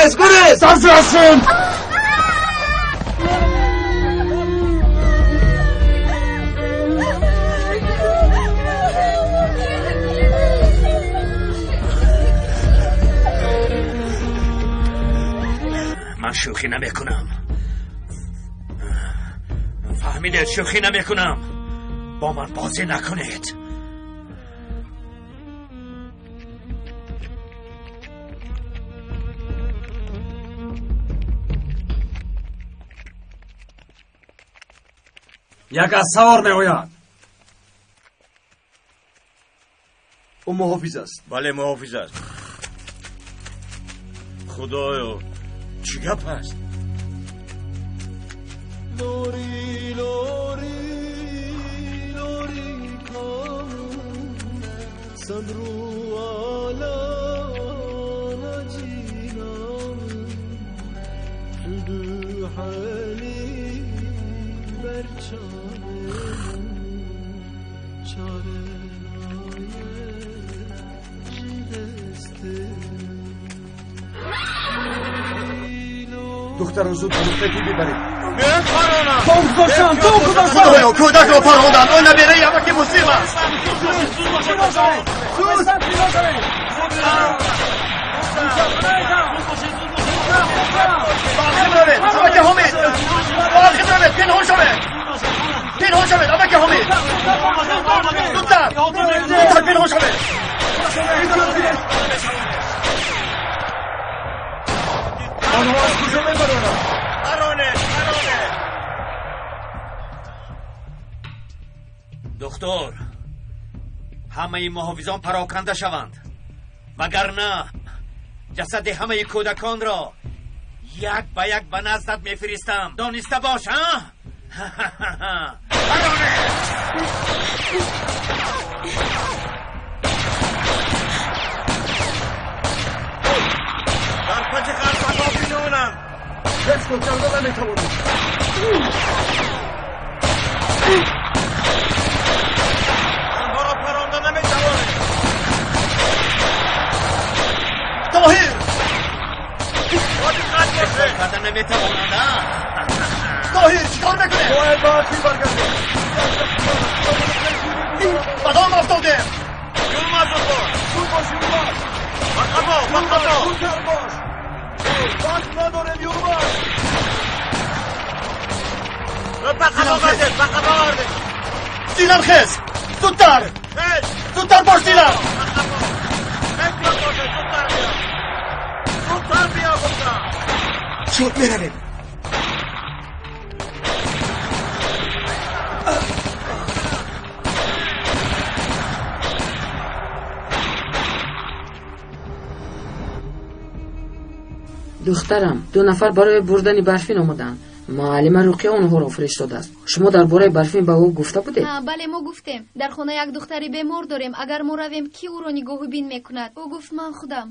Гурез, гурез! Сарсырасın! Ман шӯхӣ намекунам. Фаҳмидед, шӯхӣ намекунам. Бо ман бозӣ накунед. Як аз савор меояд. Ӯ муҳофиз аст. Бале, муҳофиз аст. Худоё, чӣ гап аст? Лори, лори, лори сабру ала наҷинам тудуҳали барчанам чора Духтарро зуд ба нуқтаи тиббӣ баред. Тон гузоштам, тон гузоштам! Худоё, кӯдакро паронданд! Ӯ набераи амаки Муслим аст! Ба ақиб равед, амаки Ҳомид! Ба ақиб равед, пинҳон шавед! Пинҳон шавед, амаки Ҳомид! Зудтар! Зудтар пинҳон шавед! Онҳо аз куҷо мебаронанд? Паронед, паронед! Духтур, ҳамаи муҳофизон пароканда шаванд, вагарна ҷасади ҳамаи кӯдаконро як ба як ба наздат мефиристам. Дониста бош, а? Паронед! Дар паси қарсакҳо пинҳонанд. Ҳеҷ кор карда наметавонем. Онҳоро паронда наметавонем. Тоҳир! Бо диққат бошед. Карда наметавонанд, а? Тоҳир, чӣ кор мекунед? Бояд ба ақиб баргардем. Ба дом афтодем! Юлмаз, зуд бош. Зуд бош, Юлмаз! Ба қафо, ба қафо. Зудтар бош! Вақт надорем, Юлмаз! Ба қафо гардед, ба қафо гардед. Дилан, хез! Зудтар! Хез! Зудтар бош, Дилан! Ба қафо. Эҳтиёт бошед, зудтар биё. Зудтар биё, гуфтам. Шуд, меравем. Духтарам, ду нафар барои бурдани Барфин омаданд. Муаллима Руқия онҳоро фиристодааст. Шумо дар бораи Барфин ба ӯ гуфта будед? Бале, мо гуфтем. Дар хона як духтари бемор дорем. Агар мо равем, кӣ ӯро нигоҳубин мекунад? Ӯ гуфт, ман худам.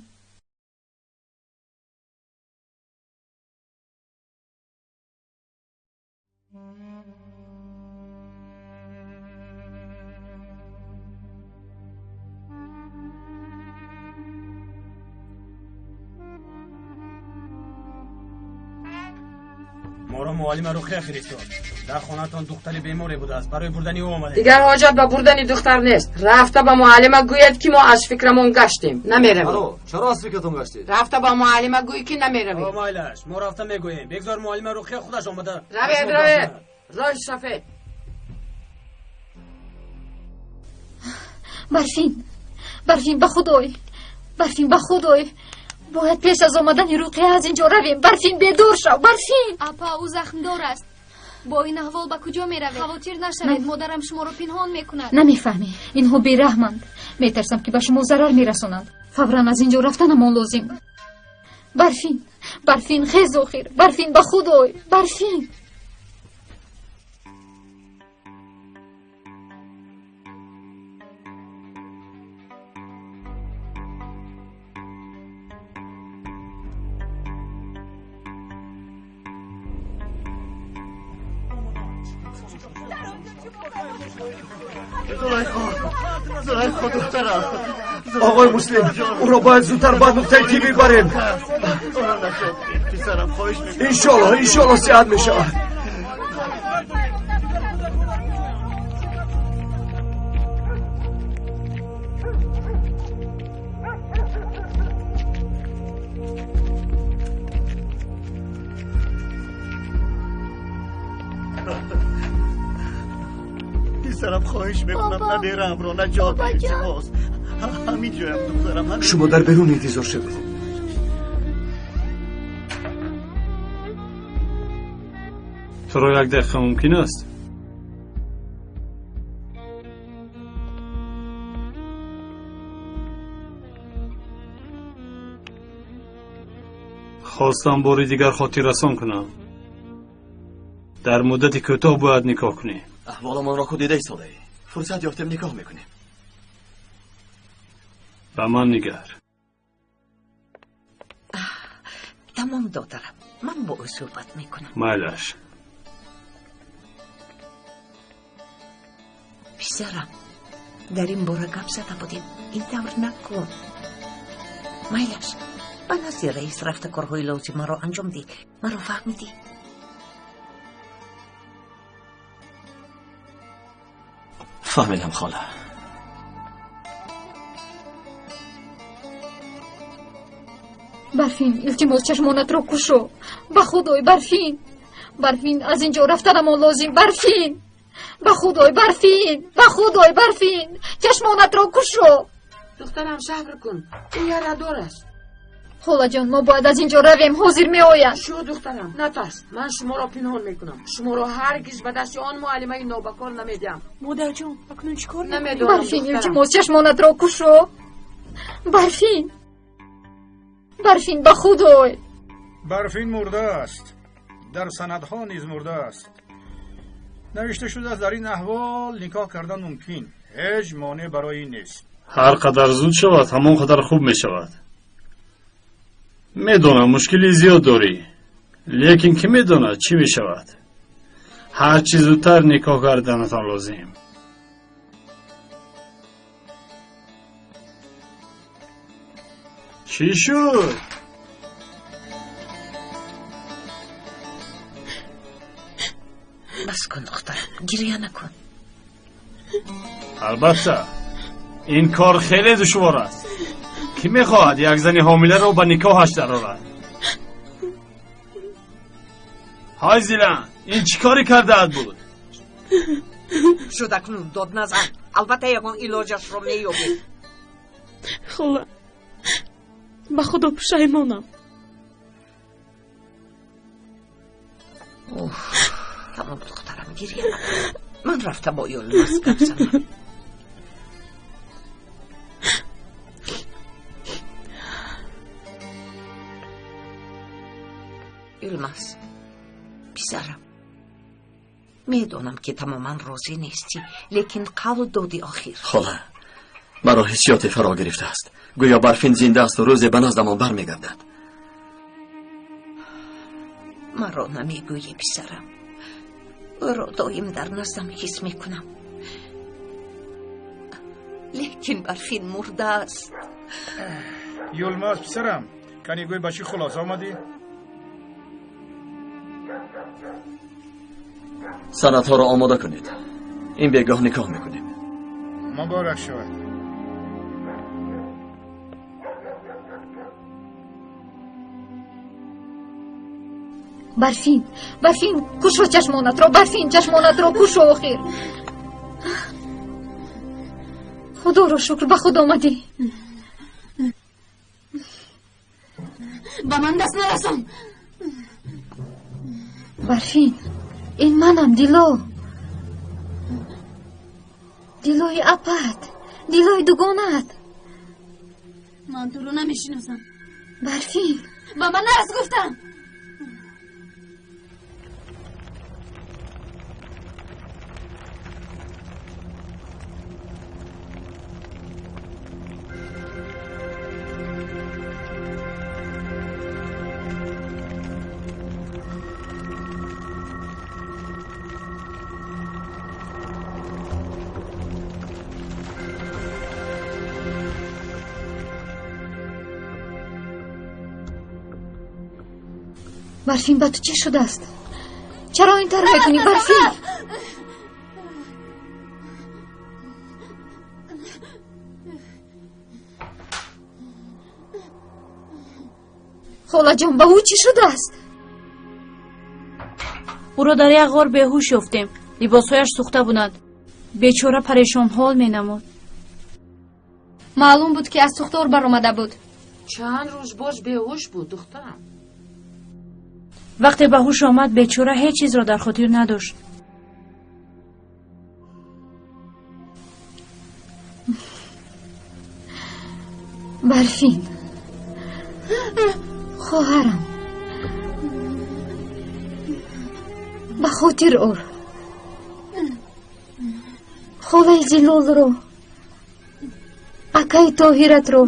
Моро муаллима Руқия фиристод. Дар хонатон духтари беморе будааст. Барои бурдани ӯ омадем. Дигар ҳоҷат ба бурдани духтар нест. Рафта ба муаллима гӯед, ки мо аз фикрамон гаштем. Намеравем. Чаро? Чаро аз фикратон гаштед? Рафта ба муаллима гӯй, ки намеравем. О, майлаш, мо рафта мегӯем. Бигзор муаллима Руқия худаш омада. Равед, равед. Роҳи сафед. Барфин, Барфин, ба худой, Барфин, ба худой, бояд пеш аз омадани Руқия аз инҷо равем. Барфин, бедор шав, Барфин. Апа, ӯ захмдор аст. Бо ин аҳвол ба куҷо меравед? Хавотир нашавед, модарам шуморо пинҳон мекунад. Намефаҳмӣ, инҳо бераҳманд. Метарсам, ки ба шумо зарар мерасонанд. Фавран аз инҷо рафтанамон лозим. Барфин, Барфин, хез охир. Барфин, ба худой, Барфин. Зулайхо, духтарам. Оғои Муслим, ӯро бояд зудтар ба нуқтаи тиббӣ барем. Писарам, хоҳиш мекунам. Иншоаллоҳ, иншоаллоҳ сиҳат мешавад. Писарам, хоҳиш мекунам, набераамро наҷот деҳ. Илтимос. Ҳамин ҷоям, духтарам. Шумо дар берун интизор шавед. Туро як дақиқа мумкин аст? Хостам бори дигар хотиррасон кунам. Дар муддати кӯтоҳ бояд никоҳ кунӣ. Аҳволамонро ку дида истодаӣ. Фурсат ёфтем, никоҳ мекунем. Ба ман нигар. Тамом, додарам, ман бо ӯ суҳбат мекунам. Майлаш. Писарам, дар ин бора гап зада будем. Ин тавр накун. Майлаш, ба назди раис рафта корҳои лозимаро анҷом диҳ. Маро фаҳмидӣ? Фаҳмидам, хола. Барфин, илтимос, чашмонатро кушо. Ба худой, Барфин. Барфин, аз ин ҷо рафтанамон лозим. Барфин, ба худой, Барфин, ба худой, Барфин, чашмонатро кушо. Духтарам, сабр кун, ӯ ярадор аст. Холаҷон, мо бояд аз ин ҷо равем, ҳозир меояд. Шӯ, духтарам, натарс, ман шуморо пинҳон мекунам. Шуморо ҳаргиз ба дасти он муаллимаи нобакор намедиҳам. Модарҷон, акнун чӣ кор? Намедонам. Барфин, илтимос, чашмонатро кушо. Барфин, Барфин, ба худой. Барфин мурда аст. Дар санадҳо низ мурда аст. Навишта шудааст, дар ин аҳвол никоҳ кардан мумкин. Ҳеҷ монеъ барои ин нест. Ҳар қадар зуд шавад, ҳамон қадар хуб мешавад. Медонам, мушкили зиёд дорӣ, лекин кӣ медонад, чӣ мешавад. Ҳарчи зудтар никоҳ карданатон лозим. Чӣ шуд? Бас кун, духтарам, гиря накун. Албатта, ин кор хеле душвор аст. Кӣ мехоҳад як зани ҳомиларо ба никоҳаш дарорад? Ҳай Зилан, ин чӣ коре кардаат буд? Шуд, акнун дод назан. Албатта, ягон илоҷашро меёбем. Хола, ба худо пушаймонам. Тамом, духтарам, гиря накун. Ман рафта бо Юлмаз гап занам. Юлмаз, писарам, медонам, ки тамоман розӣ нестӣ, лекин қавл додӣ охир. Хола, маро ҳиссиёте фаро гирифтааст, гӯё Барфин зинда асту рӯзе ба наздамон бармегардад. Маро намегӯӣ, писарам. Ӯро доим дар наздам ҳис мекунам, лекин Барфин мурдааст. Юлмаз, писарам, кани гӯй, ба чӣ хулоса омадӣ? Санадҳоро омода кунед, ин бегоҳ никоҳ мекунем. Муборак шавад. Барфин, Барфин, кушо чашмонатро. Барфин, чашмонатро кушо охир. Худоро шукр, ба худ омадӣ. Ба ман даст нарасон. Барфин, ин манам, Дило, Дилои апат, Дилои дугонаат. Ман туро намешиносам. Барфин, ба ман нарас гуфтам. Барфин, ба ту чӣ шудааст? Чаро ин тавр мекунӣ, Барфин? Холаҷон, ба ӯ чӣ шудааст? Ӯро дар як ғор беҳуш ёфтем. Либосҳояш сӯхта буданд. Бечора парешонҳол менамуд. Маълум буд, ки аз сӯхтор баромада буд. Чанд рӯз боз беҳуш буд, духтарам. Вақте ба ҳуш омад, бечора ҳеҷ чизро дар хотир надошт. Барфин, хоҳарам, ба хотир ор холаи Зилолро, акаи Тоҳиратро,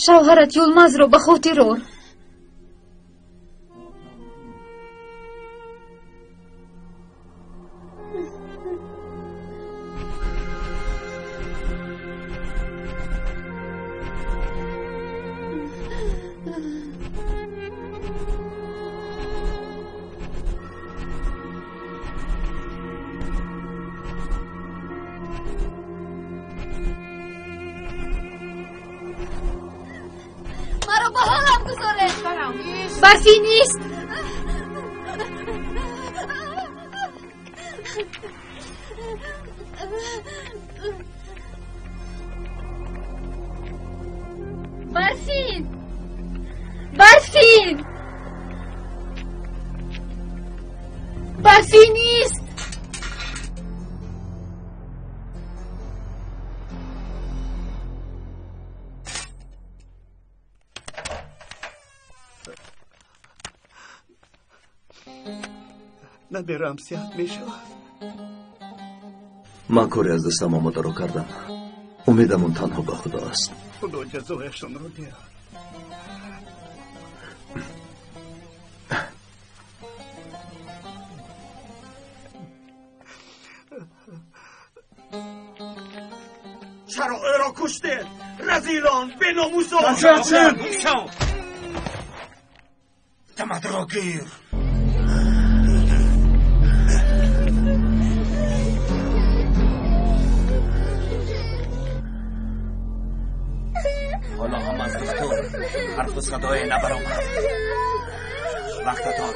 шавҳарат Юлмазро ба хотир ор. Барфин нест. Барфин, Барфин, Барфин нест. Набирам сиҳат мешавад. Ман коре аз дастам омадаро кардам. Умедам он танҳо ба Худо аст. Худо ҷазояшонро диҳад. Чаро ӯро куштед? Разилон, беномусон! Тамадро гир! Ҳоло ҳам аз духтур ҳарфу садое набаромад. Вақтатон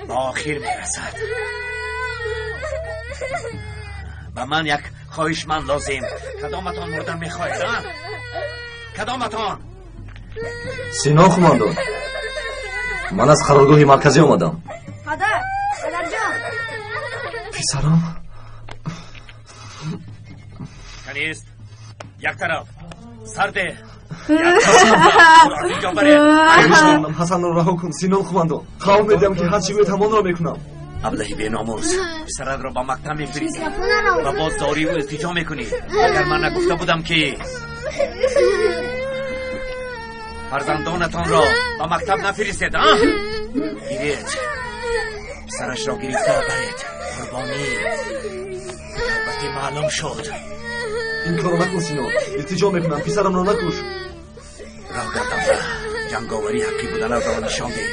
ба охир мерасад. Ба ман як хоҳишманд лозим. Кадоматон мурдан мехоҳед, а? Кадоматон? Сино хумандон, ман аз қароргоҳи марказӣ омадам. Падар, падарҷон. Писарам. Канист, як тараф, сарде. Ҳасанро раҳо кун, Синон хумандон. Қавл медиҳам, ки ҳар чӣ гӯед, ҳамонро мекунам. Аблаҳи беномус, писаратро ба мактаб мефиристӣ ва боз зориву илтиҷо мекунӣ. Агар ман нагуфта будам, ки фарзандонатонро ба мактаб нафиристед, а? Гиред, писарашро гирифта баред. Қурбонӣ албатте маълум шуд. Ин корро накун, Сино, илтиҷо мекунам, писарамро накуш. Роҳ гардонда ҷанговарӣ ҳаққӣ буданатро нишон деҳ.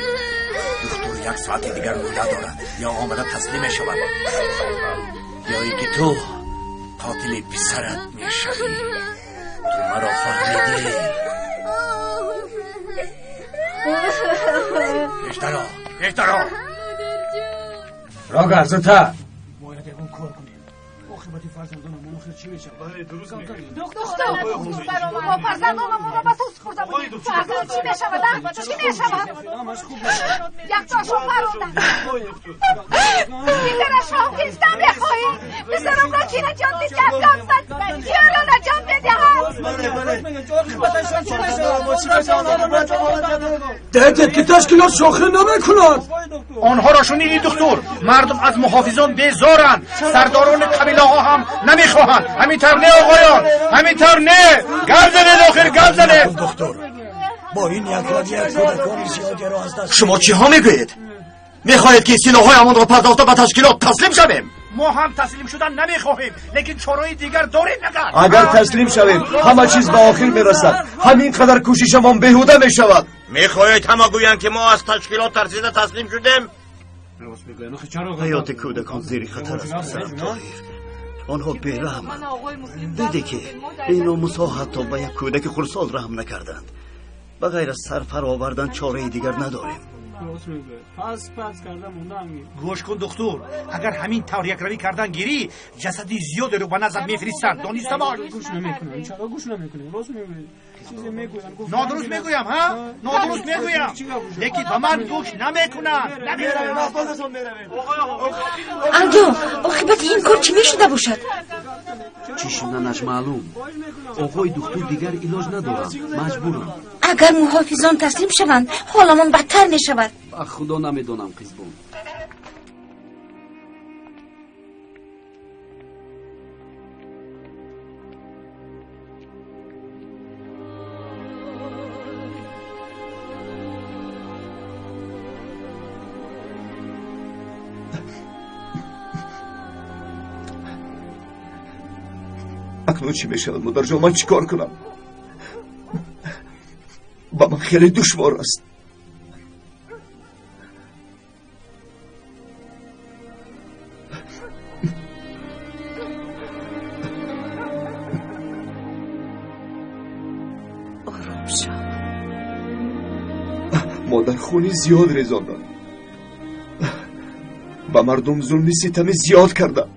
Духтур як соати дигар муҳлат дорад. Ё омада таслим мешавад, ё ин ки ту қотили писарат мешавӣ. Ту маро фаҳмидӣ? Пештаро, пештаро, роҳ гард, зудтар. Бояд ягон кор кунем. Оқибати фарзандонамон охир чӣ мешавад? Бале, дуруст мегӯед. Доктор, мо фарзандонамонро ба суст хӯрда будем. Акнун чӣ мешавад, а? Чӣ мешавад? Яктошон паронданд, дигарашон гирифтан мехоҳӣ. Писарамро ки наҷот медиҳад? Гап зад, ки ӯро наҷот медиҳад? Дедед, ки ташкилот шохӣ намекунад. Онҳоро шунидӣ, духтур? Мардум аз муҳофизон безоранд. Сардорони қабилаҳо ҳам намехоҳанд. Ҳамин тавр не, оғоён? Ҳамин тавр не? Гап занед, охир гап занед. Духтур, бо ин якравия кӯдакони зиёдеро аз даст. Шумо чиҳо мегӯед? Мехоҳед, ки силоҳҳои амонро пардохта ба ташкилот таслим шавем? Мо ҳам таслим шудан намехоҳем, лекин чораи дигар дорем магар? Агар таслим шавем, ҳама чиз ба охир мерасад. Ҳамин қадар кӯшишамон беҳуда мешавад. Мехоҳед ҳама гӯянд, ки мо аз ташкилот тарсида таслим шудем? Ҳаёти кӯдакон зери хатар аст, писарам Тоҳир. Онҳо бераҳманд. Дидӣ, ки беномусҳо ҳатто ба як кӯдаки хурдсол раҳм накарданд. Ба ғайр аз сар фаровардан чораи дигар надорем. Гӯш кун, духтур, агар ҳамин тавр якравӣ кардан гирӣ, ҷасади зиёдеро ба наздат мефиристанд, дониста бош. Нодуруст мегӯям, ҳа? Нодуруст мегӯям, лекин ба ман гӯш намекунанд. Андо, оқибати ин кор чӣ мешуда бошад? Чӣ шуданаш маълум. Оғои духтур, дигар илоҷ надорам, маҷбурам. Агар муҳофизон таслим шаванд, ҳоламон бадтар мешавад. Ба худо, намедонам, қизбон. Акнун чӣ мешавад, модарҷон? Ман чӣ кор кунам? Ба ман хеле душвор аст. Ором шав. Модар, хуни зиёд резондам, ба мардум зулми ситами зиёд кардам.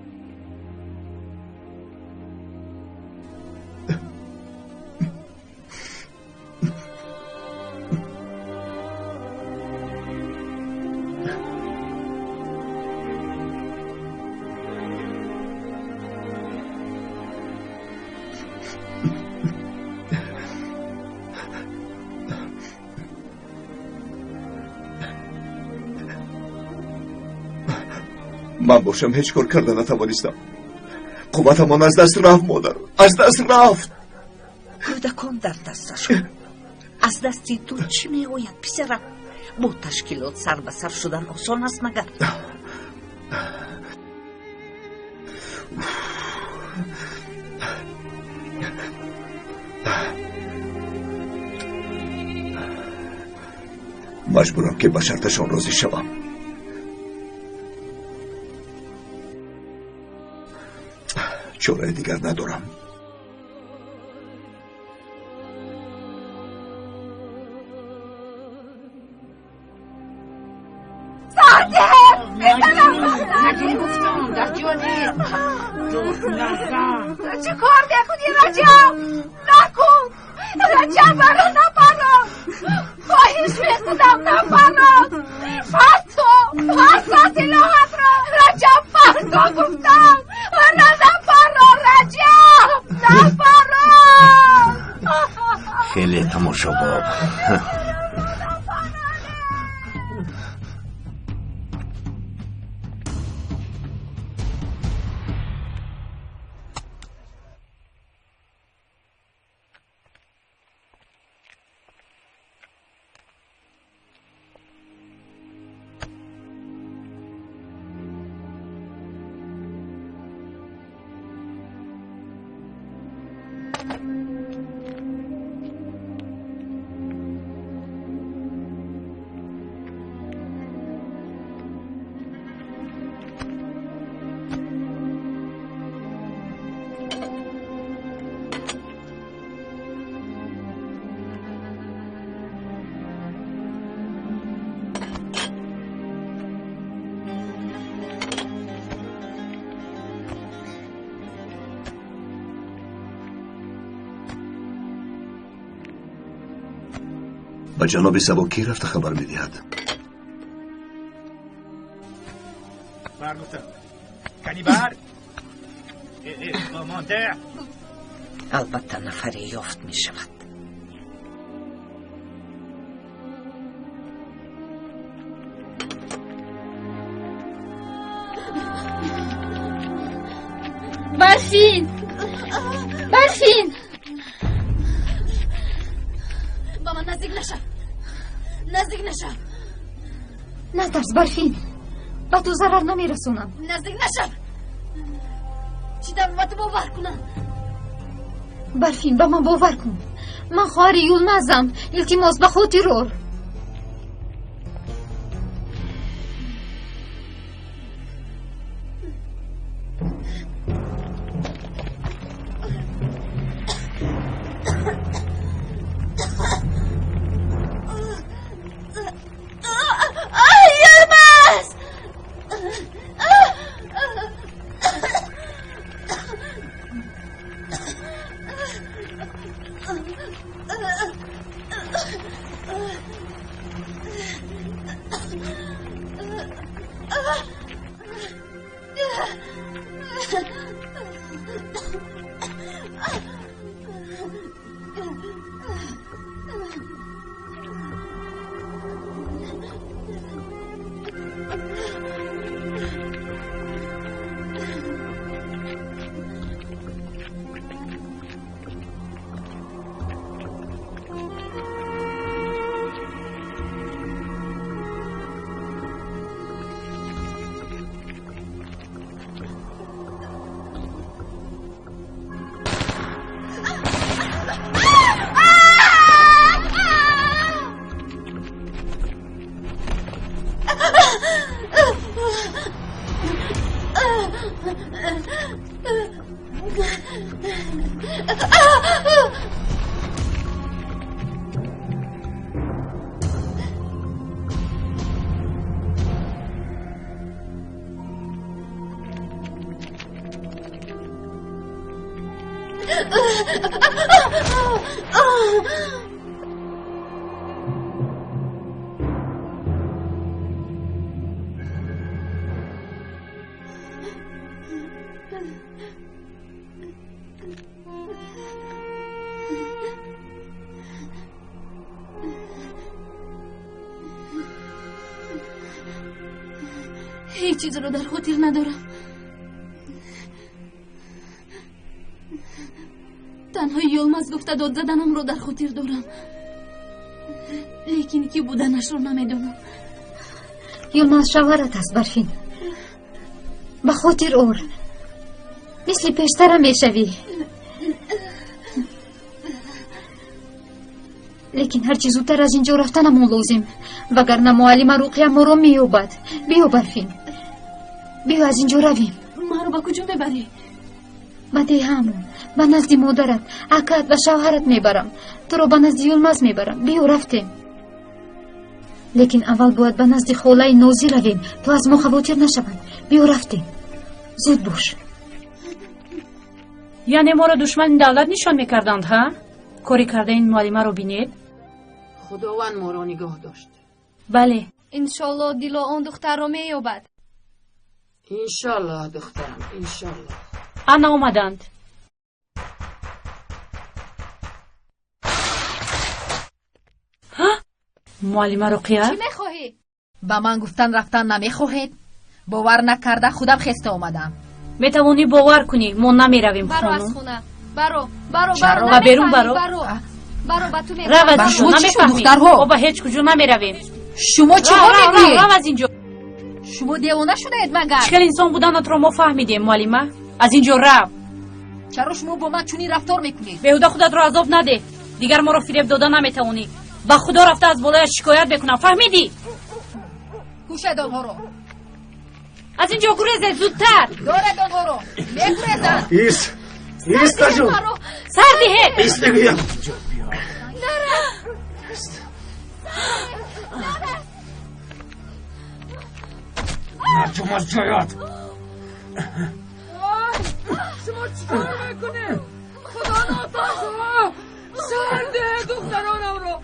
Ман бошам, ҳеҷ кор карда натавонистам. Қувватамон аз даст рафт, модар, аз даст рафт. Кӯдакон дар дасташон. Аз дасти ту чӣ меояд, писарам? Бо ташкилот сар ба сар шудан осон аст магар? Маҷбурам, ки ба шарташон розӣ шавам. Чораи дигар надорам. Чӣ кор мекунӣ, Раҷаб? Накун, Раҷаб, маро напаро, хоҳиш мекунам, напаро. Парто, парто силоҳатро, Раҷаб, парто гуфтам, маро напаро, Раҷаб, напаро. Хеле тамошобоб. Ба ҷаноби Сабо кӣ рафта хабар медиҳад? Бар гуфтам. Кани бар? Монде. Албатта, нафаре ёфт мешавад. Барфин, Барфин, ба ман наздик нашав, наздик нашав. Натарс, Барфин, ба ту зарар намерасонам. Наздик нашав. Чӣ тавр ба ту бовар кунам? Барфин, ба ман бовар кун, ман хоҳари Юлназам. Илтимос, ба хотир ор. Ҳеҷ чизро дар хотир надорам. Танҳо Йилмаз гуфта дод заданамро дар хотир дорам, лекин ки буданашро намедонам. Йилмаз шавҳарат аст, Барфин. Ба хотир ор, мисли пештара мешавӣ. Лекин ҳарчи зудтар аз инҷо рафтанамон лозим, вагарна муаллима Руқия моро меёбад. Биё, Барфин, биё аз инҷо равем. Маро ба куҷо мебарӣ? Ба деҳаамон, ба назди модарат, акат ва шавҳарат мебарам. Туро ба назди Йилмаз мебарам. Биё, рафтем. Лекин аввал бояд ба назди холаи Нозӣ равем, то аз мо хавотир нашаванд. Биё, рафтем, зуд бош. Яъне моро душмани давлат нишон мекарданд, ҳа? Кори карда ин муаллимаро бинед. Худованд моро нигоҳ дошт. Бале. Иншоллоҳ Дило он духтарро меёбад. Иншоллоҳ, духтарам, иншоллоҳ. Ана омаданд. Муаллима Руқия? Чӣ мехоҳӣ? Ба ман гуфтан рафтан намехоҳед? Бовар накарда худам хеста омадам. Метавонӣ бовар кунӣ, мо намеравем, Баро аз хонум. хона. Баро, баро, баро. Ба берун намефаҳмӣ, баро. Баро. Баро, ба ту Рав аз мегӯям. инҷо, намефаҳмӣ. Мо ба ҳеҷ куҷо намеравем. Шумо чӣ Рав, рав, мегӯед? рав аз инҷо. Шумо девона шудаед магар? Чӣ хел инсон буданатро мо фаҳмидем, муаллима. Аз инҷо рав. Чаро шумо бо ман чунин рафтор мекунед? Беҳуда худатро азоб надеҳ. Дигар моро фиреб дода наметавонӣ. Ба худо рафта аз болояш шикоят мекунам, фаҳмидӣ? Кушед онҳоро. Аз инҷо гурезед зудтар. Доред онҳоро. Мегурезанд. Ист, ист, наҷум. Сар диҳед. Ист мегӯям. Наҷум, аз ҷоят. Шумо чӣ кор мекунед? Худо нотарсо! Сар диҳед духтаронамро!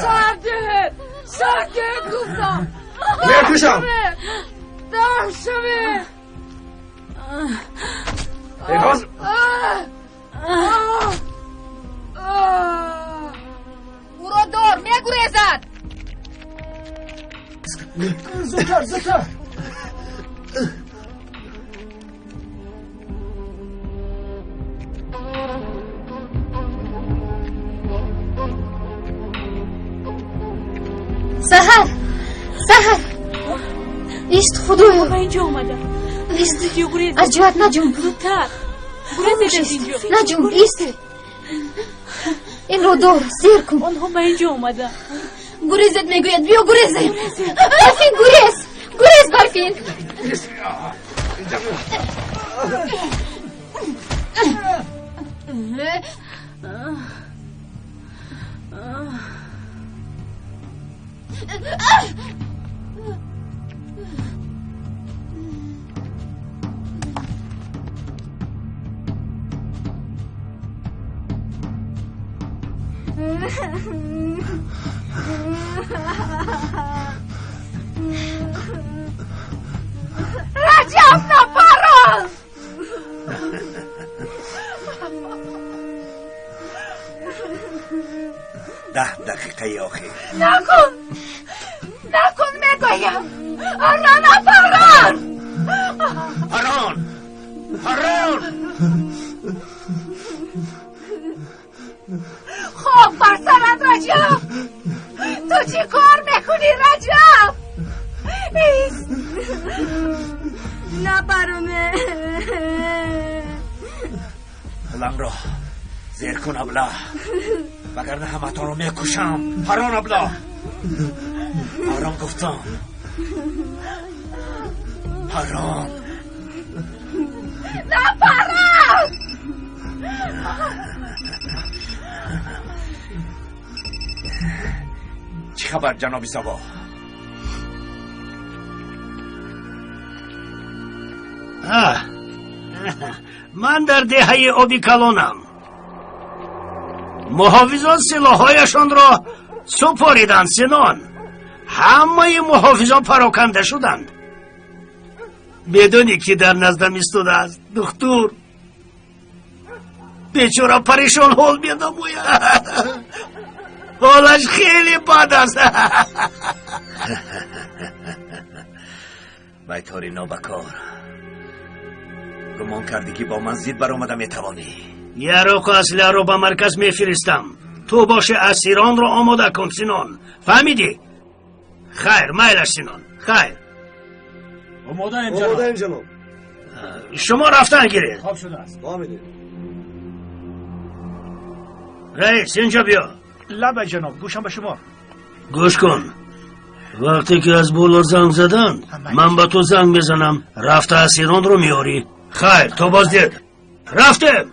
Сар диҳед! Сар диҳед гуфтам! Мекушам! Дар шавед! Эй, Ӯро дор, мегурезад. Зудтар, зудтар! Саҳар, Саҳар, ист, худоё. Ба инҷо омада. Ист, аз ҷоят наҷунб. Зудтар. Гурезед аз инҷо. Наҷунб, ист. Инро дор, зер кун. Онҳо ба инҷо омада. Гурезед мегӯяд, биё гурезем. Барфин, гурез, гурез, Барфин. Раҷаб, напарон! 10 дақиқаи охир. Накун, накун мегӯям. Ара, напарон! Парон, парон! Хок бар сарат, Раҷаб! Ту чӣ кор мекунӣ, Раҷаб? Напароне. Ламро зер кун, абла, вагарна ҳаматонро мекушам. Парон, абла, парон гуфтам, парон. Напарон! Чӣ хабар, ҷаноби Сабо? Ман дар деҳаи оби калонам. Муҳофизон силоҳҳояшонро супориданд, Синон. Ҳамаи муҳофизон пароканда шуданд. Медонӣ, ки дар наздам истодааст? Духтур. Бечора парешон ҳол менамояд. Ҳолаш хеле бад аст. Байтори нобакор, гумон кардӣ, ки бо ман зид баромада метавонӣ? Яроқу аслиҳаро ба марказ мефиристам. Ту боши асиронро омода кун, Синон. Фаҳмидӣ? Хайр, майлаш, Синон, хайр. Омодаем. Омодаем, ҷаноб. Шумо рафтан гиред. Хоб шудааст. Фаҳмидем. Раис, инҷо биё. Лабай, ҷаноб, гӯшам ба шумо. Гӯш кун, вақте ки аз боло занг заданд, ман ба ту занг мезанам, рафта асиронро меорӣ. Хайр, то боздид. Рафтем.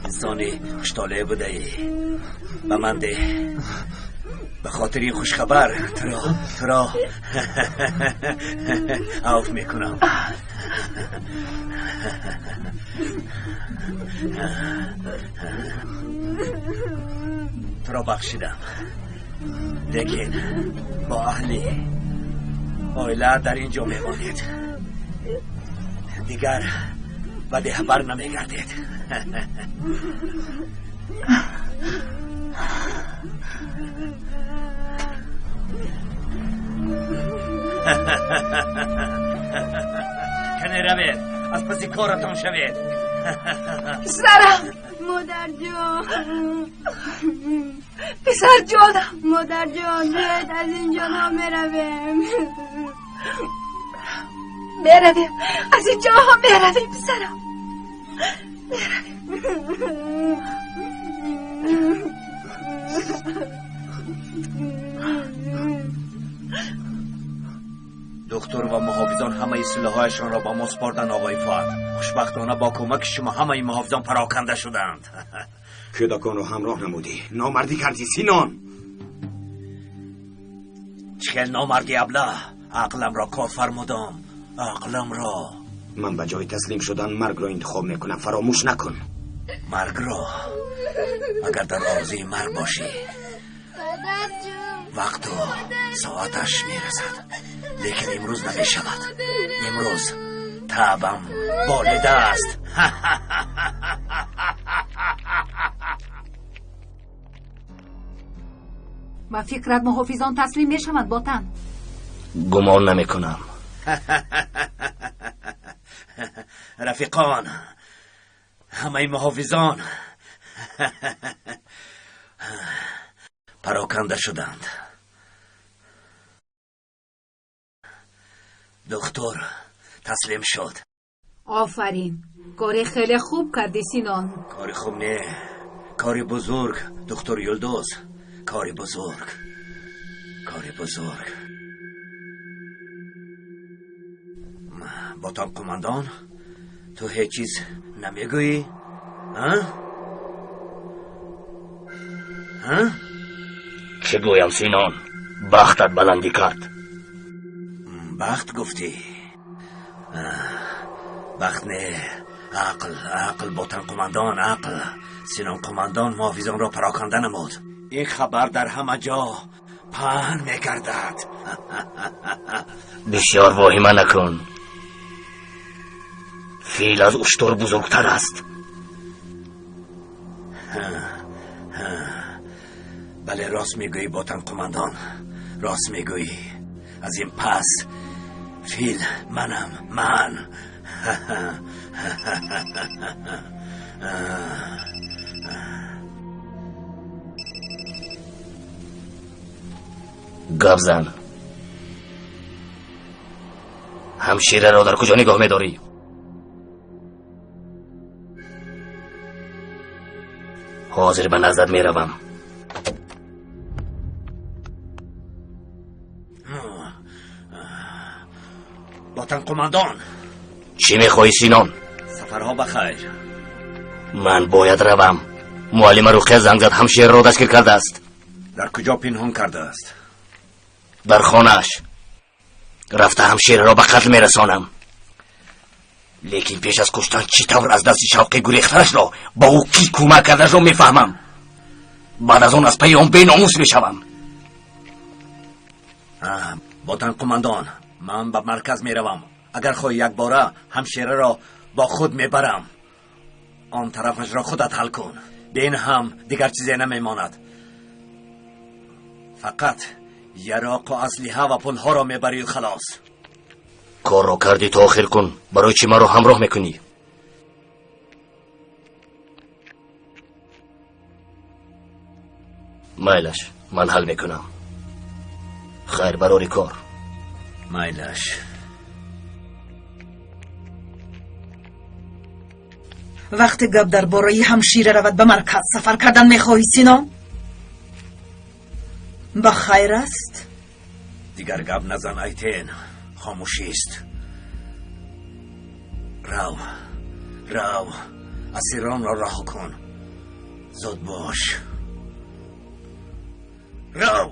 Инсони хуштолеъ будаӣ, ба ман деҳ. Ба хотири ин хушхабар туро авф мекунам. Туро бахшидам, лекин бо аҳли оила дар ин ҷо мемонед, дигар ба деҳа бар намегардед. Кане равед, аз паси коратон шавед. Писарам! Модарҷон! Писарҷонам! Модарҷон, биёед аз ин ҷо меравем. Меравем, аз ин ҷоҳо меравем, писарам, меравем. Духтур ва муҳофизон ҳамаи силоҳҳояшонро ба мо супорданд, оғои Фуад. Хушбахтона бо кӯмаки шумо ҳамаи муҳофизон пароканда шуданд. Кӯдаконро ҳамроҳ намудӣ. Номардӣ кардӣ, Синон. Чӣ хел номардӣ, абла? Ақламро кор фармудам, ақламро. Ман ба ҷои таслим шудан маргро интихоб мекунам, фаромӯш накун. Маргро? Агар дар орзуи марг бошӣ, вақту соаташ мерасад, лекин имрӯз намешавад. Имрӯз таъбам болида аст. Ба фикрат, муҳофизон таслим мешаванд, Ботан? Гумон намекунам. Рафиқон, ҳамаи муҳофизон пароканда шуданд. Духтур таслим шуд. Офарин, кори хеле хуб кардӣ, Синон. Кори хуб не, кори бузург, духтур Юлдуз, кори бузург, кори бузург. Ботан қумандон, Ту ҳеҷ чиз намегӯӣ? А? А? Чӣ гӯям, Синон? Бахтат баландӣ кард. Бахт гуфтӣ? Бахт не, ақл, ақл, Ботан қумандон, ақл. Синон қумандон муҳофизонро пароканда намуд. Ин хабар дар ҳама ҷо паҳн мегардад. Бисёр воҳима накун. Фил аз уштур бузургтар аст. Бале, рост мегӯӣ, Ботан қумандон, рост мегӯӣ. Аз ин пас фил манам, ман. Гап зан. Ҳамшираро дар куҷо нигоҳ медорӣ? Ҳозир ба наздат меравам. Ботан қумандон. Чӣ мехоҳӣ, Синон? Сафарҳо ба хайр. Ман бояд равам. Муаллима Руқия занг зад, ҳамшираро дастгир кардааст. Дар куҷо пинҳон кардааст? Дар хонааш. Рафта ҳамшираро ба қатл мерасонам. Лекин пеш аз куштан чӣ тавр аз дасти Шавқӣ гурехтанашро ба ӯ кӣ кӯмак карданашро мефаҳмам. Баъд аз он аз пайи он беномус мешавам. Ботан қумандон, ман ба марказ меравам. Агар хоҳӣ якбора ҳамшираро бо худ мебарам. Он тарафашро худат ҳал кун. Бе ин ҳам дигар чизе намемонад. Фақат яроқу аслиҳа ва пулҳоро мебарию халос. Корро кардӣ то охир кун. Барои чӣ маро ҳамроҳ мекунӣ? Майлаш, ман ҳал мекунам. Хайр, барори кор. Майлаш. Вақте гап дар бораи ҳамшира равад, ба марказ сафар кардан мехоҳӣ, Сино? Ба хайр аст? Дигар гап назан, Айтен. Хомӯшист. Рав, рав, асиронро раҳо кун. Зуд бош. Рав!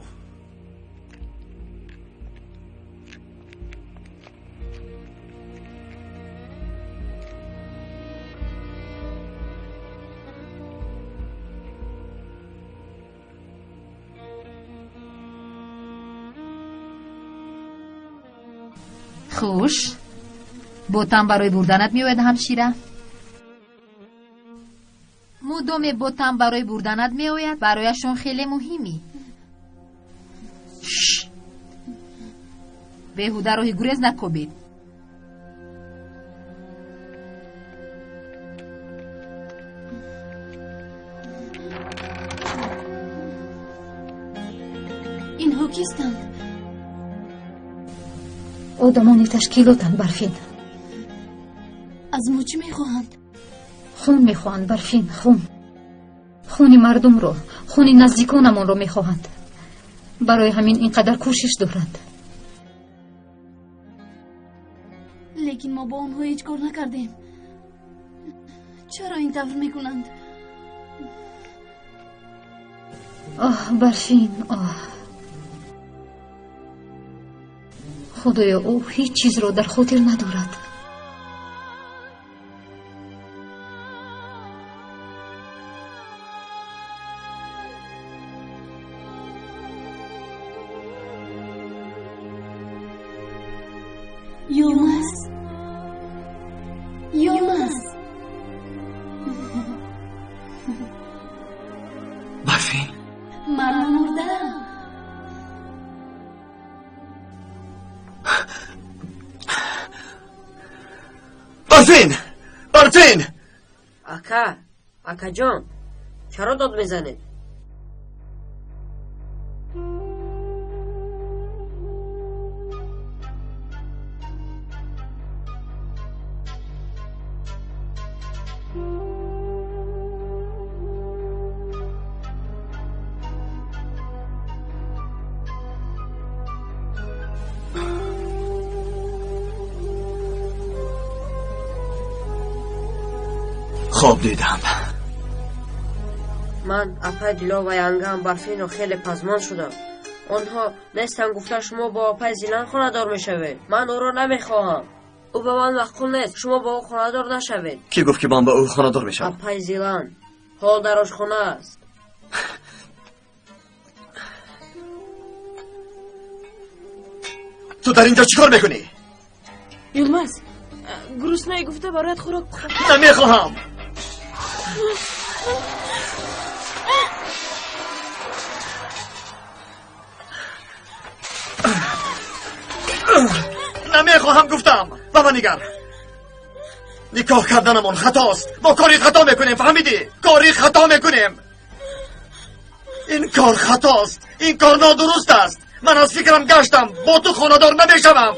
Хуш, ботан барои бурданат меояд, ҳамшира. Мудоме ботан барои бурданат меояд, барояшон хеле муҳимӣ. Беҳуда роҳи гурез накобед. Инҳо кистанд? Одамони ташкилотанд, Барфин. Аз мо чӣ мехоҳанд? Хун мехоҳанд, Барфин, хун. Хуни мардумро, хуни наздиконамонро мехоҳанд. Барои ҳамин ин қадар кӯшиш доранд. Лекин мо бо онҳо ҳеҷ кор накардем. Чаро ин тавр мекунанд? Оҳ, Барфин, оҳ. Худоё, ӯ ҳеҷ чизро дар хотир надорад. Йылмаз, Йылмаз. Барфин. Ман мурдам. Барфин! Барфин! Ака, акаҷон, чаро дод мезанед? Хоб дидам. Ман апай Дило ва янгам Барфинро хеле пазмон шудам. Онҳо нестанд гуфта шумо бо апай Зилан хонадор мешавед. Ман ӯро намехоҳам. Ӯ ба ман маъқул нест. Шумо бо ӯ хонадор нашавед. Кӣ гуфт ки ман ба ӯ хонадор мешавам? Апай Зилан ҳол дар ошхона аст. Ту дар инҷо чӣ кор мекунӣ? Юлмаз, гуруснаи гуфта бароят хӯрок пухтам. Намехоҳам. Намехоҳам гуфтам. Ба ман нигар. Никоҳ карданамон хатост. Мо кори хато мекунем, фаҳмидӣ? Кори хато мекунем. Ин кор хатост. Ин кор нодуруст аст. Ман аз фикрам гаштам. Бо ту хонадор намешавам.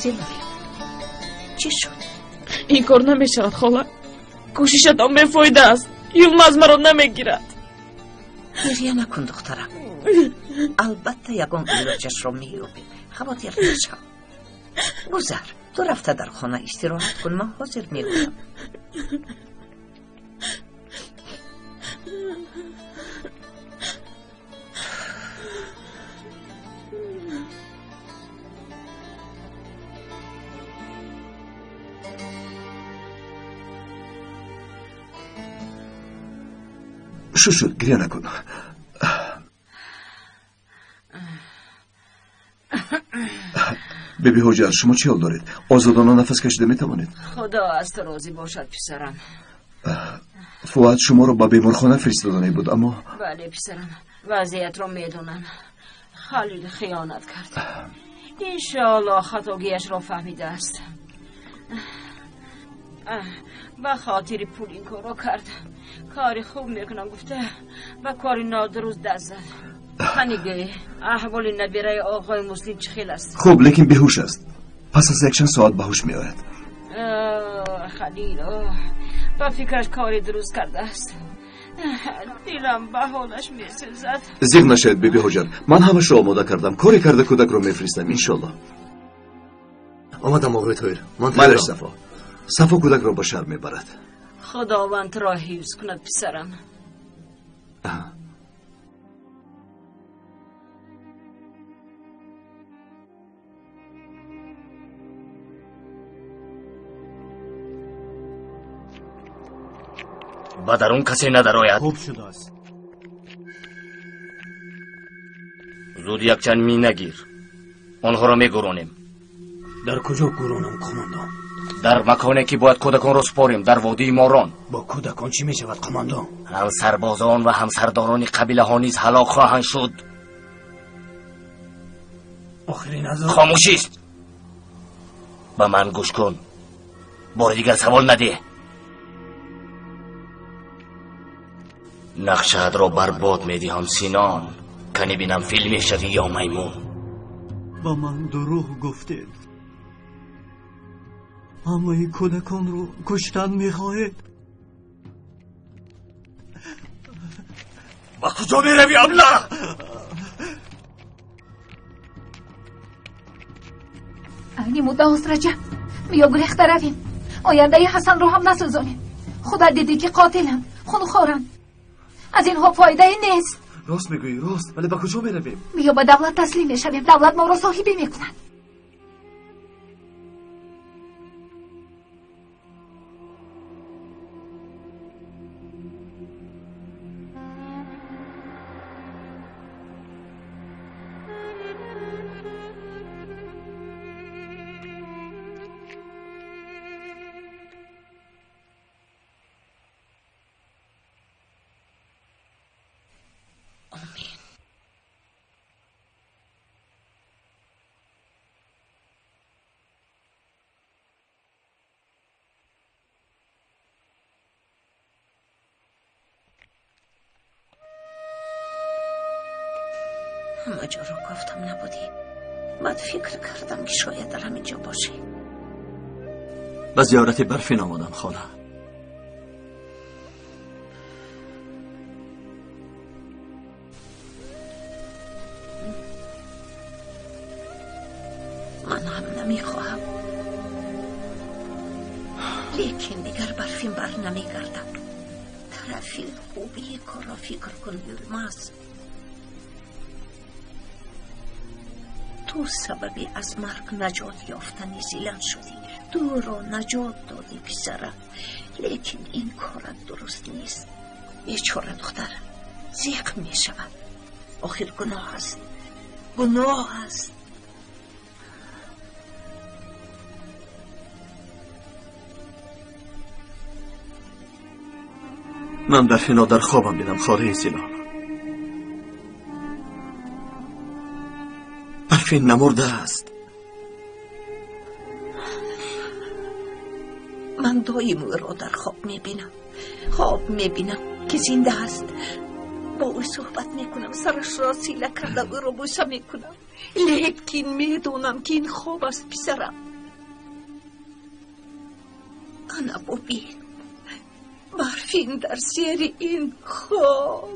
Зилан, чӣ шуд? Ин кор намешавад, хола. Кӯшишатон бефоида аст. Юлмаз маро намегирад. Гирья накун, духтарам. Албатта ягон илоҷашро меёбем. Хавотир нашав. Гузар, ту рафта дар хона истироҳат кун, ман ҳозир меоям. Шуд, шуд, гиря накун. Биби Ҳоҷар, шумо чӣ ҳол доред? Озодона нафас кашида метавонед? Худо аз ту розӣ бошад, писарам. Фуад шуморо ба беморхона фиристодане буд, аммо Бале, писарам, вазъиятро медонам. Халил хиёнат кард. Иншоаллоҳ хатогиашро фаҳмидааст. Ба хотири пул ин корро кард. Кори хуб мекунам гуфта ба кори нодуруст даст зад. Ҳанигӯй, аҳволи набираи оғои Муслим чӣ хел аст? Хуб, лекин беҳуш аст. Пас аз якчанд соат ба ҳуш меояд. Халил ба фикраш кори дуруст кардааст. Дилам ба ҳолаш месӯзад. Зиғ нашавед, биби Ҳоҷар. Ман ҳамашро омода кардам. Коре карда кӯдакро мефиристам, иншоаллоҳ. Омадам, оғои Тоҳир. Ман Майлаш, Сафо. Сафо кӯдакро ба шаҳр мебарад. Худованд туро ҳифз кунад, писарам. Ба дарун касе надарояд. Хуб шудааст. Зуд якчанд мина гир. Онҳоро мегуронем. Дар куҷо гуронам, командон? Дар маконе ки бояд кӯдаконро супорем, дар водии Морон. Бо кӯдакон чӣ мешавад, командон? Ҳам сарбозон ва ҳам сардорони қабилаҳо низ ҳалок хоҳанд шуд. Охирин азоб Хомӯшист. Ба ман гӯш кун. Бори дигар савол надеҳ. Нақшаатро барбод медиҳам, Синон. Кани бинам фил мешавӣ ё маймун. Ба ман дурӯғ гуфтед. Ҳамаи кӯдаконро куштан мехоҳед. Ба куҷо меравӣ, аблаҳ? Айни муддаост, Раҷаб. Биё гурехта равем. Ояндаи Ҳасанро ҳам насӯзонем. Худат дидӣ ки қотиланд, хунхоранд. Аз инҳо фоидае нест. Рост мегӯӣ, рост, вале ба куҷо меравем? Биё ба давлат таслим мешавем. Давлат моро соҳибӣ мекунад. Ҳама ҷоро кофтам, набудӣ. Баъд фикр кардам, ки шояд дар ҳамин ҷо бошӣ. Ба зиёрати Барфин омадам, хола. Ман ҳам намехоҳам, лекин дигар Барфин бар намегардад. Тарафи хубии корро фикр кун, Юлмаз. Ту сабаби аз марг наҷот ёфтани Зилан шудӣ. Туро наҷот додӣ, писарам, лекин ин корат дуруст нест. Бечора духтар зиқ мешавад. Охир гуноҳ аст, гуноҳ аст. Ман Барфино дар хобам дидам, холаи Зилон. Барфин намурдааст. Ман доим ӯро дар хоб мебинам. Хоб мебинам, ки зинда аст. Бо ӯ суҳбат мекунам, сарашро сила карда ӯро бӯса мекунам. Лекин медонам, ки ин хоб аст, писарам. Ана бубин, Барфин дар зери ин хок.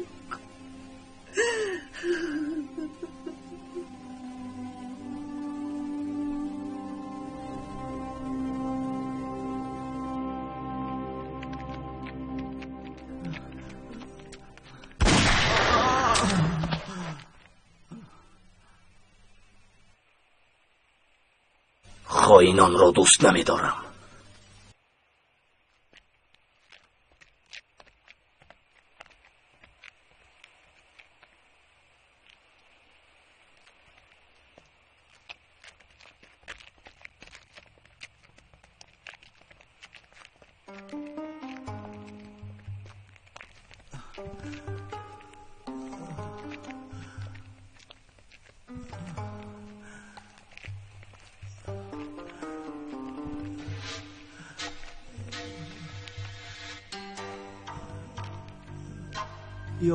Хоинонро дӯст намедорам.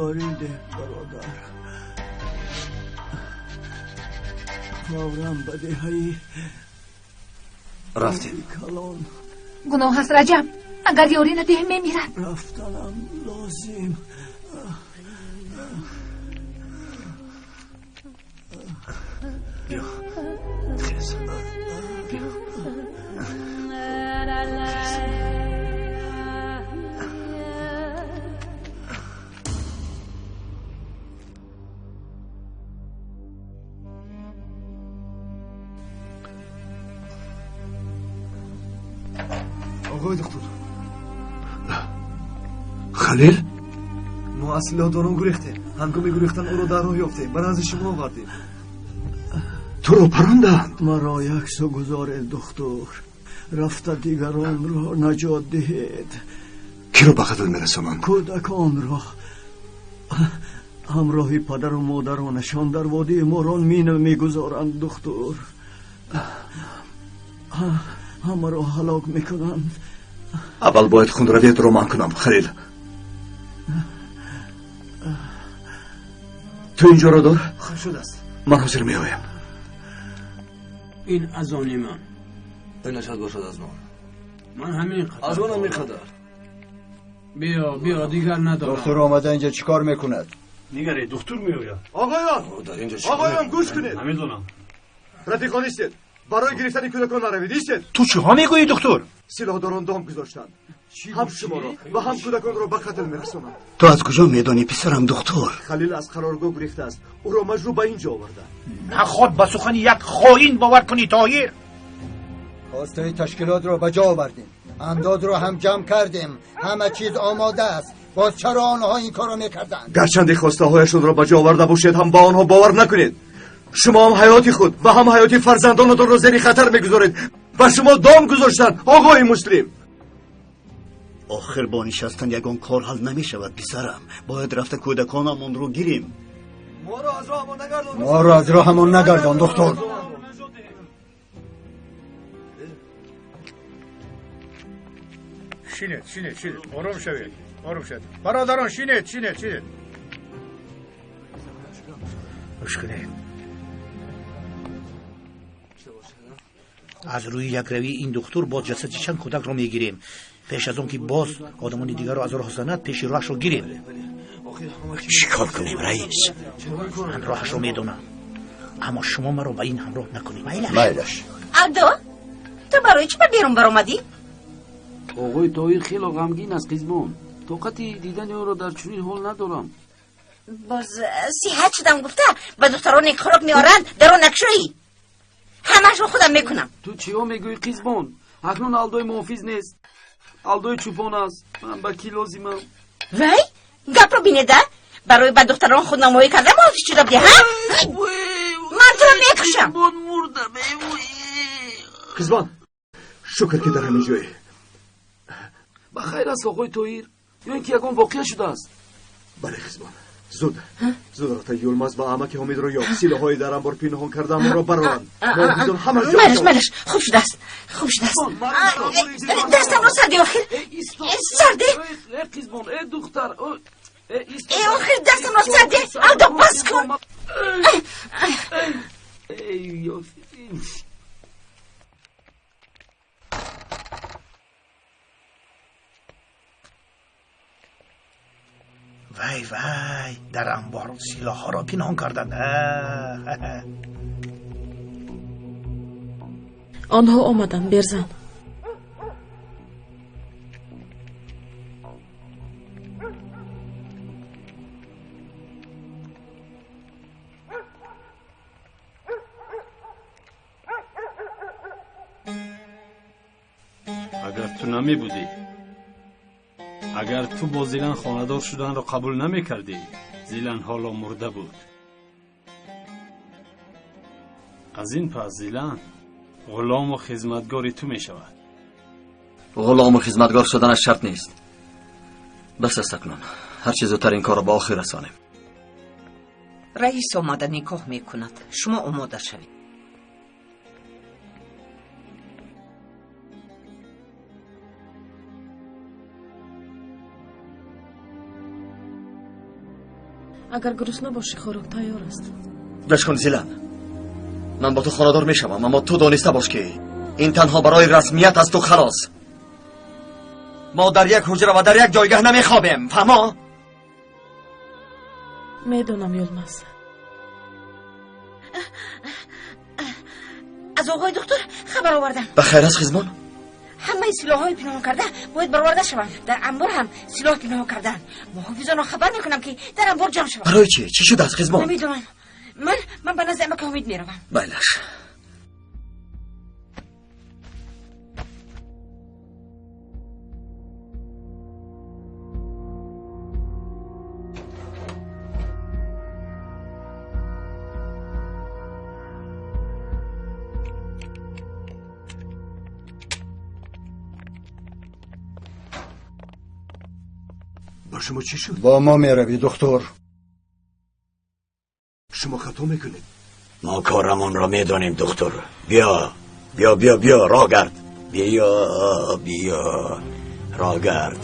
Ёрӣ деҳ, бародар. Фавран ба деҳаи Рафтем. калон. Гуноҳ аст, Раҷаб. Агар ёрӣ надиҳем, мемирад. Рафтанам лозим. Биё, хез, биё. Оғои духтур. Халил? Мо аз силоҳдорон гурехтем. Ҳангоми гурехтан ӯро дар роҳ ёфтем, ба назди шумо овардем. Туро парондаанд? Маро яксу гузоред, духтур. Рафта дигаронро наҷот диҳед. Киро ба қатл мерасонанд? Кӯдаконро. Ҳамроҳи падару модаронашон дар водии морон мина мегузоранд, духтур. Ҳамаро ҳалок мекунанд. Аввал бояд хунравиятро манъ кунам, Халил. Ту инҷоро дор. Хуб шудааст. Ман ҳозир меоям. Ин аз они ман. Инашад бошад аз ман. Ман ҳамин қадар. Аз манам ин қадар. Биё, биё, дигар надорам. Духтур омада инҷа чӣ кор мекунад? Нигаред, духтур меояд. Оғоён, оғоён, гӯш кунед. Намедонам. Рафиқон, истед. Барои гирифтани кӯдакон наравед, истед. Ту чиҳо мегӯӣ, духтур? Силоҳдорон дом гузоштанд. Ҳам шуморо ва ҳам кӯдаконро ба қатл мерасонанд. Ту аз куҷо медонӣ, писарам духтур? Халил аз қароргоҳ гурехтааст. Ӯро маҷрӯҳ ба инҷо оварданд. Наход ба сухани як хоин бовар кунӣ, Тоҳир. Хостаи ташкилотро ба ҷо овардем, андозро ҳам ҷамъ кардем, ҳама чиз омода аст. Боз чаро онҳо ин корро мекарданд? Гарчанде хостаҳояшонро ба ҷо оварда бошед, ҳам ба онҳо бовар накунед. Шумо ҳам ҳаёти худ ва ҳам ҳаёти фарзандонатонро зери хатар мегузоред. Ба шумо дом гузоштанд, оғои Муслим. Охир бо нишастан ягон кор ҳал намешавад, писарам. Бояд рафта кӯдаконамонро гирем. Моро аз роҳамон нагардон, духтур. Шинед, шинед, шинед, ором шавед, ором шавед. Бародарон, шинед, шинед, шинед. Гӯш кунед. Аз рӯи якравии ин духтур боз ҷасади чанд кӯдакро мегирем. Пеш аз он ки боз одамони дигарро аз роҳ занад, пеши роҳашро гирем. Чӣ кор кунем, раис? Ман роҳашро медонам, аммо шумо маро ба ин ҳамроҳ накунед. Майлаш. Алдо, ту барои чӣ ба берун баромадӣ? Оғои Тоҳир хело ғамгин аст, қизбон. Тоқати дидани ӯро дар чунин ҳол надорам. Боз сиҳат шудам гуфта ба духтароне хӯрок меоранд даро накшоӣ. Ҳамаашро худам мекунам. Ту чиҳо мегӯӣ, қизбон? Акнун Алдои муҳофиз нест, Алдои чӯпон аст. Ман ба кӣ лозимам? Вай, гапро бинеда, барои ба духтарон худнамоӣ карда муҳофиз шуда будӣ, ҳа? Ман туро мекушам. Қизбон, шукр ки дар ҳамин ҷое. Ба хайр аст, оғои Тоҳир, ё ин ки ягон воқеа шудааст? Бале, қизбон, зуд зуд рафта Юлмаз ва амаки Ҳомидро ёб. Силоҳҳои дар амбор пинҳон кардаамонро бароранд. Муҳофизон ҳамаш ҷо. Майлаш, майлаш, хуб шудааст, хуб шудааст. Дастамро сарде, охир сарде. Э, қизбон, э, духтар, э, охир дастамро сарде. Алдо, бас кун. Вай, вай, дар амбор силоҳҳоро пинҳон карданд. Онҳо омаданд, Берзан. Агар ту намебудӣ, агар ту бо Зилан хонадор шуданро қабул намекардӣ, Зилан ҳоло мурда буд. Аз ин пас Зилан ғулому хизматгори ту мешавад. Ғулому хизматгор шуданаш шарт нест. Бас аст акнун. Ҳарчи зудтар ин корро ба охир расонем. Раис омада никоҳ мекунад. Шумо омода шавед. Агар гурусна бошӣ, хӯрок тайёр аст. Гӯш кун, Зилан, ман бо ту хонадор мешавам, аммо ту дониста бош ки ин танҳо барои расмият асту халос. Мо дар як ҳуҷра ва дар як ҷойгаҳ намехобем, фаҳмо? Медонам, Юлмаз. Аз оғои духтур хабар овардам. Ба хайр аст, хизмон? Ҳамаи силоҳҳои пинҳон карда бояд бароварда шаванд. Дар амбор ҳам силоҳ пинҳон карданд. Муҳофизонро хабар мекунам ки дар амбор ҷамъ шаванд. Барои чӣ? Чӣ шудааст, хизмон? Намедонам. Ман ба назди амаки Ҳомид меравам. Майлаш. Ба шумо чӣ шуд? Бо мо меравӣ, духтур. Шумо хато мекунед. Мо корамонро медонем, духтур. Биё, биё, биё, биё, роҳ гард. Биё, биё, роҳ гард.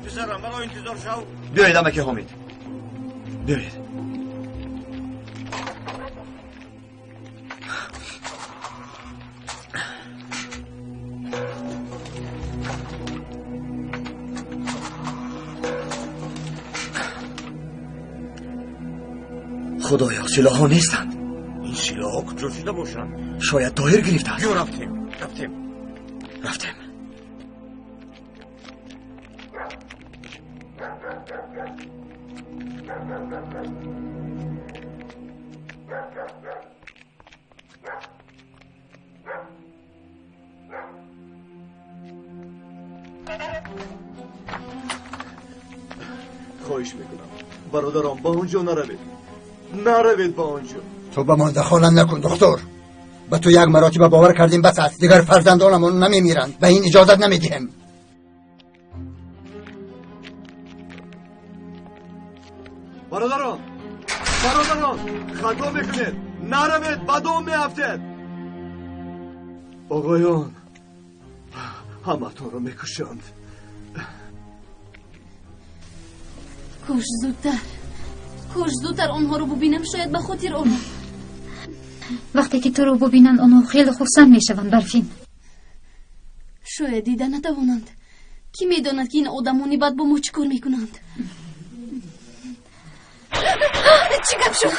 Писарам, маро интизор шав. Биёед, амаки Ҳомид, биёед. Худоё, силоҳҳо нестанд. Ин силоҳҳо куҷо шуда бошанд? Шояд Тоҳир гирифтааст. Биё, рафтем, рафтем, рафтем. Хоҳиш мекунам, бародарон, ба он ҷо наравед, наравед ба он ҷо. Ту ба мо дахолат накун, духтур. Ба ту як маротиба бовар кардем, бас аст. Дигар фарзандонамон намемиранд, ба ин иҷозат намедиҳем. Бародарон, бародарон, хато мекунед, наравед, ба дом меафтед. Оғоён, ҳаматонро мекушанд. Кош зудтар, кош зудтар онҳоро бубинам, шояд ба хотир орам. Вақте ки туро бубинанд, онҳо хеле хурсанд мешаванд, Барфин. Шояд дида натавонанд. Кӣ медонад, ки ин одамони бад бо мо чӣ кор мекунанд? Чӣ гап шуд?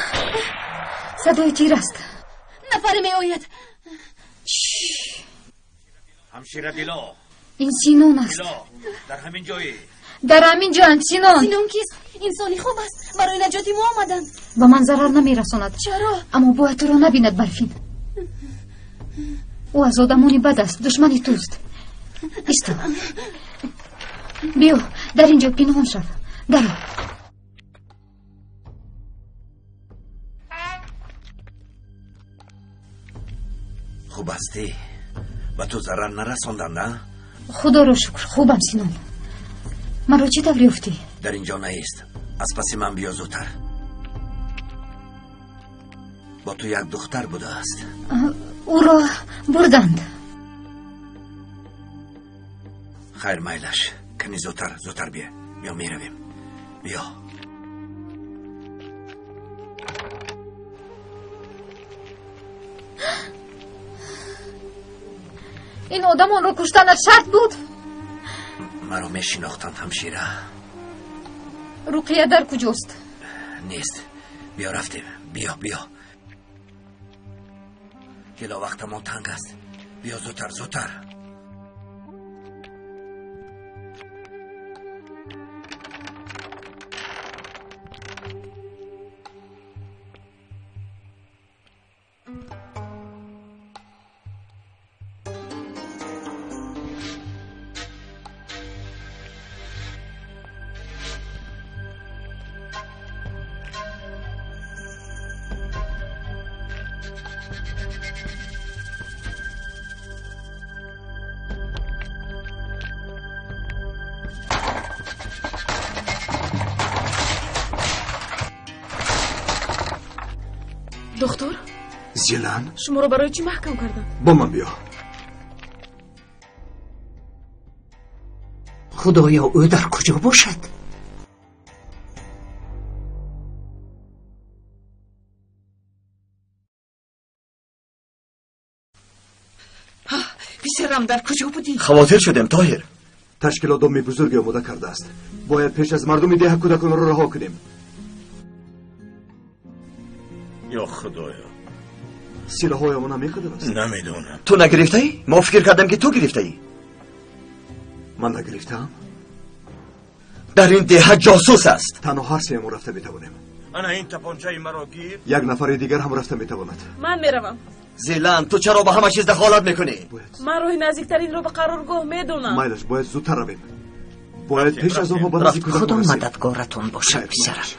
Садои тир аст. Нафаре меояд. Ҳамшира Дило. Ин Синон аст. Дило, дар ҳамин ҷои. Дар ҳамин ҷоам, Синон. Синон кист? Инсони хуб аст. Барои наҷоти мо омаданд. Ба ман зарар намерасонад. Чаро? Аммо бояд туро набинад, Барфин. Ӯ аз одамони бад аст, душмани туст. Исто. Биё, дар ин ҷо пинҳон шав. Даро. Хуб ҳастӣ? Ба ту зарар нарасонданд, а? Худоро шукр, хубам, Синон. Маро чӣ тавр ёфтӣ? Дар ин ҷо наист. Аз паси ман биё зудтар. Бо ту як духтар будааст. Ӯро бурданд. Хайр, майлаш. Кани зудтар, зудтар биё. Биё, меравем. Биё. Ин одамонро куштанат шарт буд? Маро мешинохтанд, ҳамшира. Руқия дар куҷост? Нест. Биё, рафтем. Биё, биё. Дило, вақтамон танг аст. Биё зудтар, зудтар. Духтур? Зилан? Шуморо барои чӣ маҳкам карданд? Бо ман биё. Худоё, ӯ дар куҷо бошад? Писарам, дар куҷо будӣ? Хавотир шудем, Тоҳир. Ташкилот доми бузурге омода кардааст. Бояд пеш аз мардуми деҳа кӯдаконро раҳо кунем. Ё Худоё, силоҳҳоямон ҳамин аст? Намедонам. Ту нагирифтаӣ? Мо фикр кардем, ки ту гирифтаӣ. Ман нагирифтаам. Дар ин деҳа ҷосус аст. Танҳо ҳар сеямон рафта метавонем. Ана ин тапончаи маро гир. Як нафари дигар ҳам рафта метавонад. Ман меравам. Зилан, ту чаро ба ҳама чиз дахолат мекунӣ? Ман роҳи наздиктаринро ба қароргоҳ медонам. Майлаш, бояд зудтар равем. Бояд пеш аз онҳо ба назди кӯдакон Худо расем. мададгоратон бошад, писарам.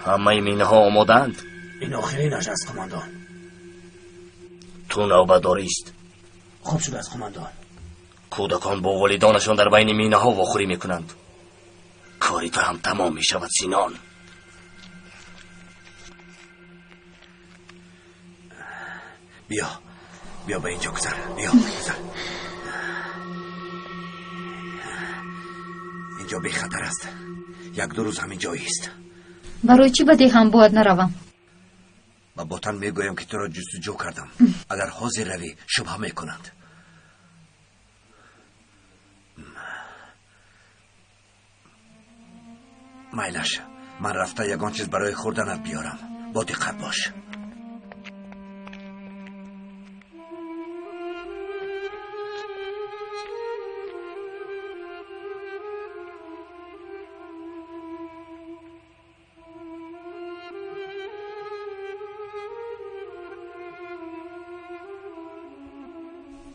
Ҳамаи минҳо омодаанд? Ин охиринаш аст, қумандон. Ту навбатдорист. Хуб шудааст, қумандон. Кӯдакон бо волидонашон дар байни минаҳо вохӯрӣ мекунанд. Кори ту ҳам тамом мешавад, Синон. Биё, биё, ба инҷо гузар, биё, гузар. Инҷо бехатар аст. Як-ду рӯз ҳамин ҷо ист. Барои чӣ ба деҳам бояд наравам? Ба Ботан мегӯям, ки туро ҷустуҷӯ кардам. Агар ҳозир равӣ, шубҳа мекунанд. Майлаш, ман рафта ягон чиз барои хӯрданат биёрам. Бо диққат бош.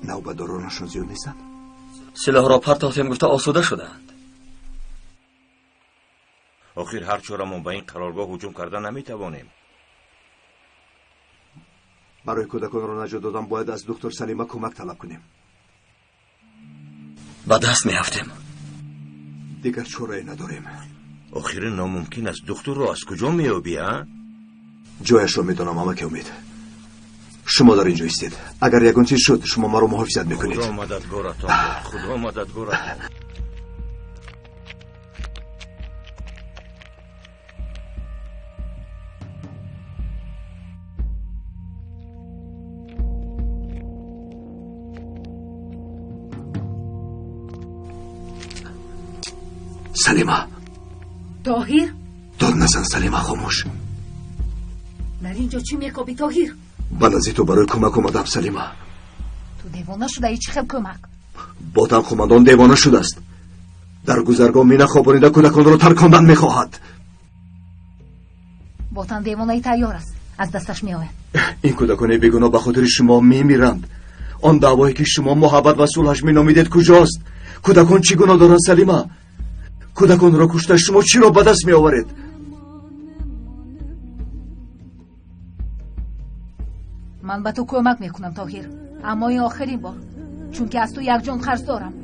Навбадоронашон зиёд нестанд? Силоҳро партофтем гуфта осуда шуданд. Охир ҳар чора мо ба ин қароргоҳ ҳуҷум карда наметавонем. Барои кӯдаконро наҷот додан бояд аз доктор Салима кӯмак талаб кунем. Ба даст меафтем. Дигар чорае надорем. Охир номумкин аст. Духтурро аз куҷо меёбӣ, а? Ҷояшро медонам, амаки Умед. Шумо дар ин ҷо истед. Агар ягон чиз шуд, шумо маро муҳофизат мекунед. Худо мададгоратон бод, Худо мададгоратон. Салима. Тоҳир? Дод назан, Салима, хомӯш. Дар ин ҷо чӣ мекобӣ, Тоҳир? Ба назди ту барои кӯмак омадам, Салима. Ту девона шудаӣ, чӣ хел кӯмак? Ботан қумандон девона шудааст. Дар гузаргоҳ мина хобонида кӯдаконро таркондан мехоҳад. Ботан девонаи тайёр аст, аз дасташ меояд. Ин кӯдакони бегуноҳ ба хотири шумо мемиранд. Он даъвое ки шумо муҳаббат ва сулҳаш меномидед куҷост? Кӯдакон чӣ гуноҳ доранд, Салима? Кӯдаконро кушта шумо чиро ба даст меоваред? Ман ба ту кӯмак мекунам, Тоҳир, аммо ин охирин бор, чунки аз ту якҷон қарз дорам,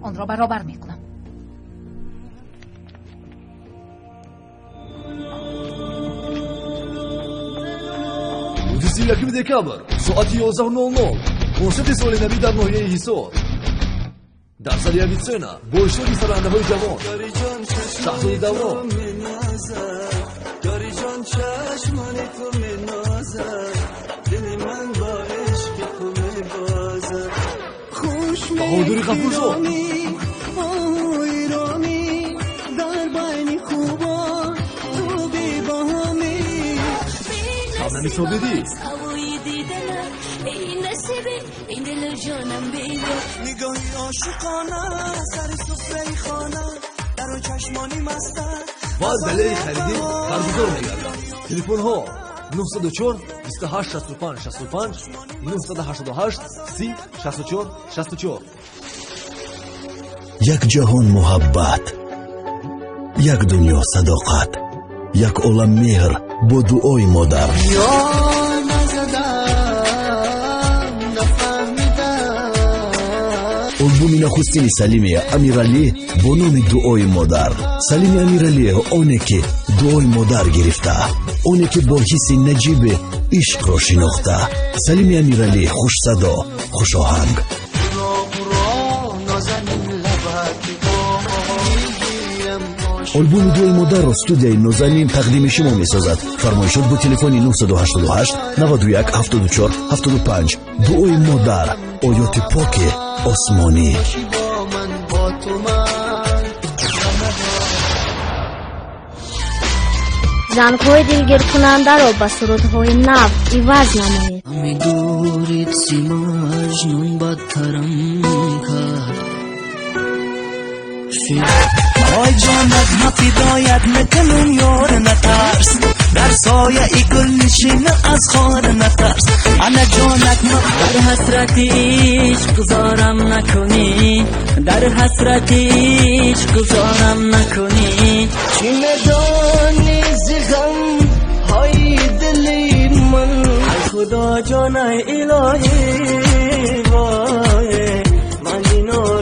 онро баробар мекунам. Рӯзи 31 декабр соати 11:00 консерти соли навӣ дар ноҳияи Ҳисор дар зали Авитсена бо иштироки сарояндаҳои ҷавон Шаҳзоди Даврон, Баҳодури Ғафурзод, Шабнами Собирӣ, ва Далери Харидӣ баргузор мегардад. Телефонҳо 904 28 65 65, 988 30 64 64. Як ҷаҳон муҳаббат, як дунё садоқат, як олам меҳр бо дуои модар. Албоми нахустини Салими Амиралӣ бо номи дуои модар. Салими Амиралӣ оне ки дуои модар гирифта, оне ки бо ҳисси наҷибе ишқро шинохта. Салими Амиралӣ хушсадо, хушоҳанг. Албоми дуои модарро студияи Нозанин тақдими шумо месозад. Фармоишот бо телефони 988 91 74 75. Дуои модар, оёти поки осмонӣ. Зангҳои дилгиркунандаро ба сурудҳои нав иваз намоед. Дурит си Маҷнун бадтарам кард. Ой ҷонат ма фидоят мекунум, ёр, натарс, дар сояи гул нишин, аз хор натарс, ана ҷонат ма. Дар ҳасрати ишқ гузорам накунӣ, дар ҳасрати ишқ гузорам накунӣ. Чӣ медонӣ зи ғамҳои дили ман? Ай Худо ҷонай, илоҳӣ, вой ман дино.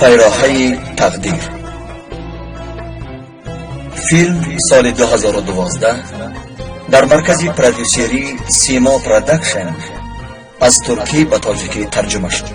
Пайроҳаи тақдир. Филм соли 2012 дар маркази продюсерии Симо Продакшн аз туркӣ ба тоҷикӣ тарҷума шуд.